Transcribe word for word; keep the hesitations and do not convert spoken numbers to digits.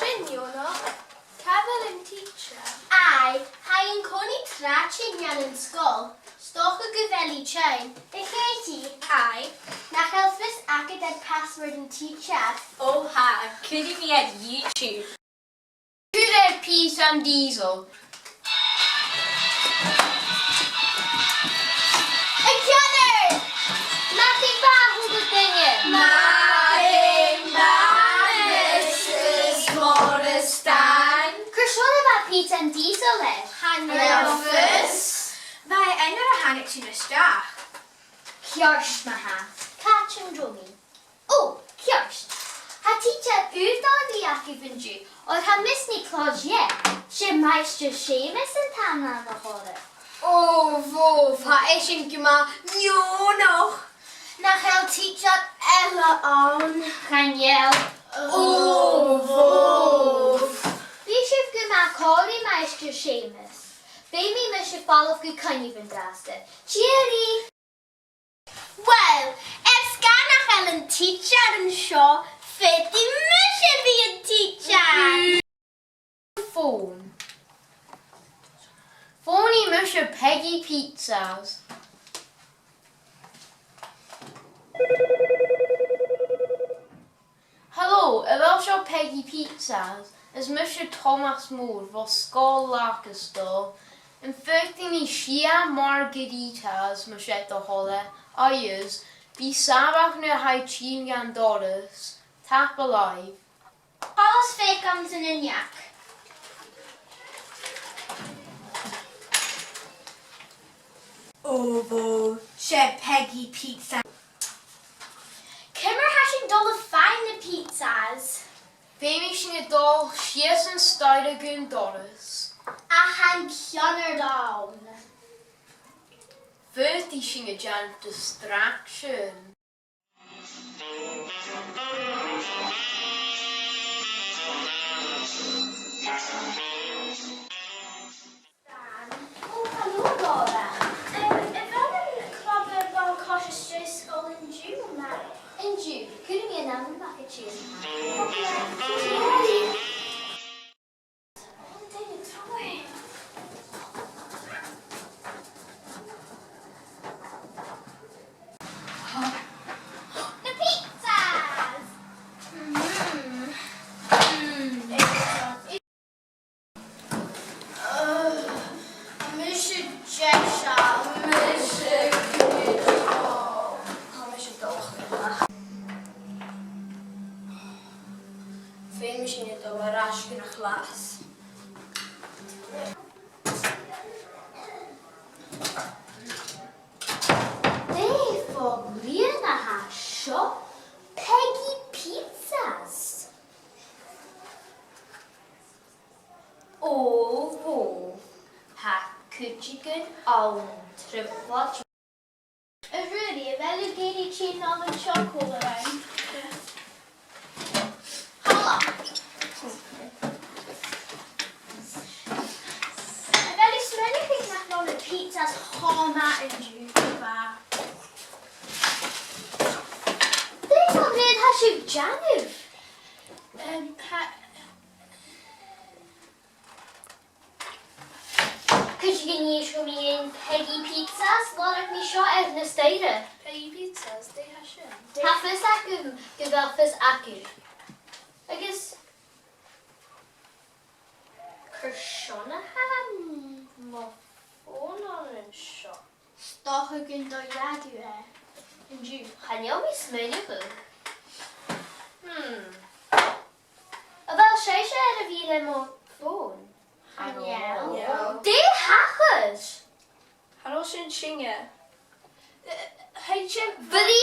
Sin neònach. Càit a bheil an tidsear? Aidh, tha i an-còmhnaidh tràth tighinn dhan sgoil. 'S dòcha gu bheil i tinn. A Chatie. Aidh. Nach eil fios agad air password an tidseir? O tha, cuiridh mi air YouTube. Cuir air pìosan dìosal. A Sheonaidh! Madainn mhath, a h-uile duine! Madainn mhath, Mrs Morrison. Carson a bha pìosan dìosal air? Chan eil fhios. Bha e air a thàinig sinn a-steach. Ceart ma-thà. Càit an robh mi? O, ceart. Tha tidsear ùr dòigheil agaibh an-diugh, oir tha Miss NicLeòid dheth. 'S e Maighstir Seumas an t-ainm a th' oirre. O, bhò, tha esan gu math neònach. Nach eil tidsear eile ann? Chan eil. O, bhò. Bidh sibh gu math còir, a Mhaighstir Seumas. Feumaidh mise falbh gu coinneamh an-dràsta. Tìoraidh! Uill, air sgàth nach eil an tidsear an seo, faodaidh mise a bhith an tidsear. Fòn. Fònaidh mise Peggy Pizzas. Hello, a bheil seo Peggy Pizzas? Is mise Tomás Mór bho Sgoil Ghlas Uidheim. Am faod mi sia margaritas, mas e do thoil e? Agus bidh sàmhach nuair a tha thu a' tighinn dhan doras. Tapadh leibh. Thalla 's feuch an-diugh. O bhò, 's e Peggy Pizza. Ciamar a tha sinn a' dol a dh'fhaighinn na pizzas? Feumaidh sinn a dhol sìos an staidhre gun doras. Ach chan eil ceann air a dhol. Faodaidh sinn a dhèanamh distraction. O, hello, Laura. Em, a bheil an club ball-coise às dèidh sgoil an-diugh, ma-thà? An-diugh, cuiridh mi an t-ainm a-mach a-rithist. An-diugh, trobhad. Na pizzas! Mm. Mm. Ugh, tha mise deiseil, tha mise deiseil. Tha mise deiseil. Feumaidh sinn a dhol air ais gun a' chlas. Dè fo bhliadhna a tha seo? Peggy Pizzas. O, bhò. Tha cuideigin ann an trioblaid. A Ruairidh, a bheil thu ag iarraidh tighinn a-nall an seo còmhla rinn? Thalla. A bheil thu a' smaoineachadh nach robh na pizzas cho math an-diugh, a Ruairidh? Dè fo bhliadhna a tha sibh a' dèanamh? Em, tha- Cuiridh sinn a-nis gu mì-fhìn Peggy Pizzas, lorg mi seo air na staidhre. Peggy Pizzas, dè tha sin? Tha fios agam gu bheil fios agaibh. Agus carson a tha mo fòn ann an seo? 'S dòcha gun do dh'fhàg thu e. An-diugh, chan eil mi a' smaoineachadh. Hmm. A bheil sibhse air a bhith le mo fòn? Chan eil. Dè thachair? Chan eil sin sinne. Eh, thèid sinn. Bhrí